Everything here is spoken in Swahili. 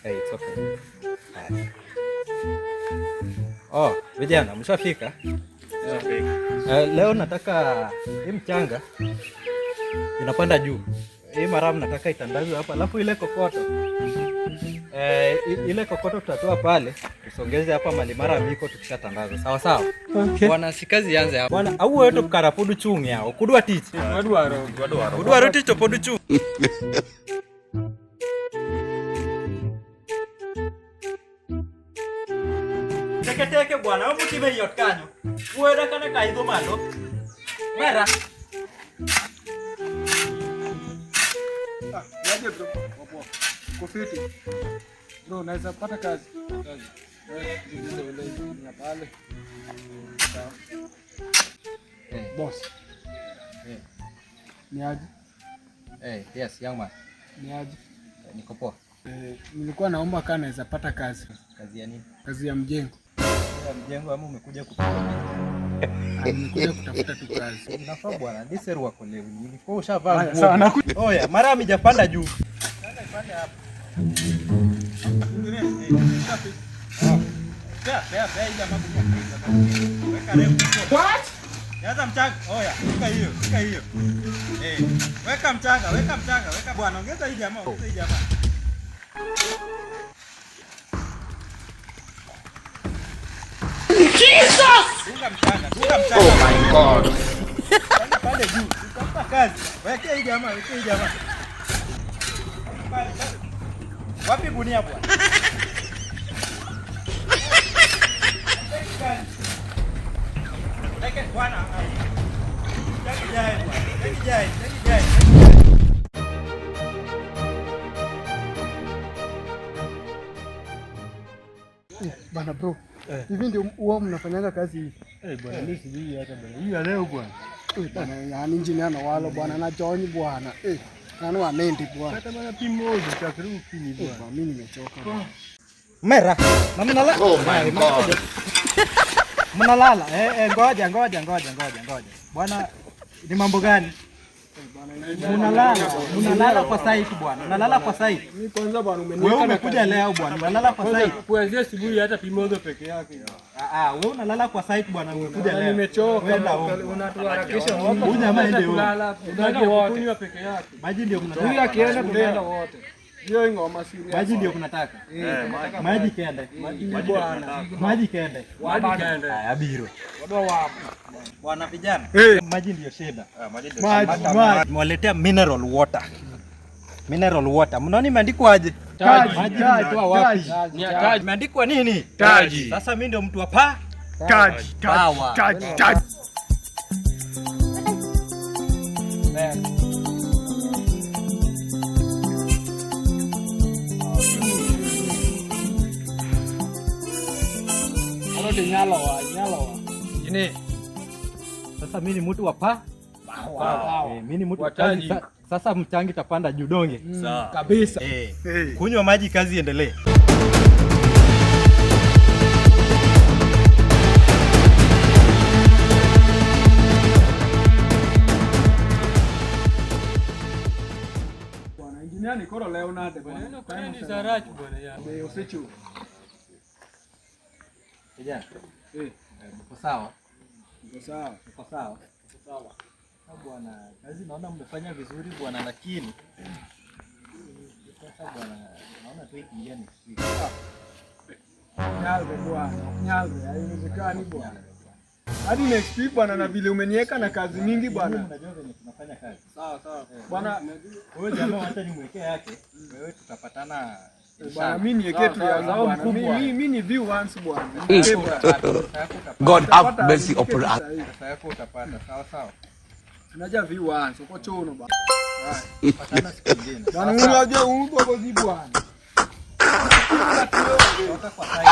Hey, it's okay. Haya. Oh, vijana mshafika? Leo nataka hii mchanga inapanda juu. Hii maramu nataka itandazwe hapa, alafu ile kokoto ile kokoto tutatoa pale tusongeze hapa malimara miko tukishatandaza. Sawa sawa. Okay. Bwana, si kazi ianze hapa. Bwana, au wewe to karapudu chung yao. Kudwa tich. Wadwaro. Kudwa tich to podu chung. Teke teke bwana, wewe mutime yot kanyo. Wuoda kana ka idho malo. Mera. Ah, niaje bro? Poa. Uko fiti? Bro, naweza pata kazi. Kazi. Eh, ndio ule ni pale. Sawa. Eh, Boss, eh, niaje? yes, young man. Niaje? Niko poa. Eh, nilikuwa naomba kama naweza pata kazi. Kazi ya nini? Kazi ya mjengo. Ya mjengo ama umekuja kupiga? Ah, nimekuja kutafuta tu kazi. Unafaa bwana, ndiseru wako leo. Nilikuwa ushavaa Haya, nguo. sawa, nakuja. Oya, mara mijapanda juu. Jaza mchanga. Oya, weka hiyo, weka hiyo. Eh, weka mchanga, weka mchanga, weka bwana, ongeza hii jamaa, ongeza hii jamaa. Jesus! Dunga mchanga, dunga mchanga. Oh my God. Panda pale juu, utafuta kazi. Wekea hii jamaa, wekea hii jamaa. Pale, pale. Wapi gunia bwana? Weke bwana. Taki jai bwana. Taki jai, taki jai. Eh, bana bro. Hivi ndio huwa mnafanyanga kazi hii? Eh, bwana mimi sijui hata bwana. Hii ya leo bwana. Eh, bana, yani engineer na walo bwana na John bwana. Eh, nani wa nendi bwana. Hata bwana pimoja cha karibu kini Eh, bwana. bwana mimi nimechoka. Bwana. Mera. Na mnalala. Oh my God. Mnalala. Eh, ngoja, ngoja, ngoja, ngoja, ngoja. Bwana, ni mambo gani? Mnalala, mnalala kwa site bwana. Mnalala kwa site. Mimi kwanza bwana umeniweka Wewe na umekuja leo bwana, unalala kwa site. Kuanzia asubuhi hata pimoja peke yake. Ah, ah, wewe unalala kwa site bwana, umekuja leo. Nimechoka. Wewe na wewe. Unatuharakisha. Huyu jamaa ndio huyu. Tunaenda wote. Peke yake. Maji ndio Huyu mnataka. akienda tunaenda wote. Hiyo ngoma serious. Maji ndio mnataka. Maji kende. Bwana. Maji kende. Maji kende. Haya biro. Bwana vijana. Maji ndio shida. Maji, maji. Nimewaletea mineral water. Mineral water. Mnaona imeandikwa aje? Taji, Maji taji, imetoa wapi? taji. Ni taji. Imeandikwa nini? Taji. Sasa mimi ndio mtu wa pa Taji. power. Taji. Taji. Halo de nyalowa, nyalowa. Ini. Sasa mimi ni mtu wa pa Power. Eh, mimi ni mtu wa Wa taji. kazi. Sasa mchangi tapanda juu donge. Kabisa. Eh, kunywa maji kazi iendelee. Bwana engineer ni koro leo nade bwana. Bwana ni zarachi bwana ya. Eh, usichu. Kijana, Eh, mko sawa? niko sawa. Mko sawa? Sawa. Ah, Bwana, kazi naona mmefanya vizuri bwana, lakini sasa bwana, naona tu ikiingia next week. Nyalwe bwana, nyalwe, haiwezekani bwana. Hadi next week bwana, na vile umeniweka na kazi mingi bwana. Unajua venye tunafanya kazi. Sawa sawa. Bwana, Wewe jamaa, wacha nimwekee yake. Wewe tutapatana bwana mimi niwekee tu yangu bwana. Mimi ni view once bwana. Niwekee bwana. Pesa yako utapata. God have mercy upon us. Pesa yako utapata. Sawa sawa. Tunaja view once, uko chono bwana. Patana siku nyingine. Bwana unajua upo kwa bwana. Toka kwa site.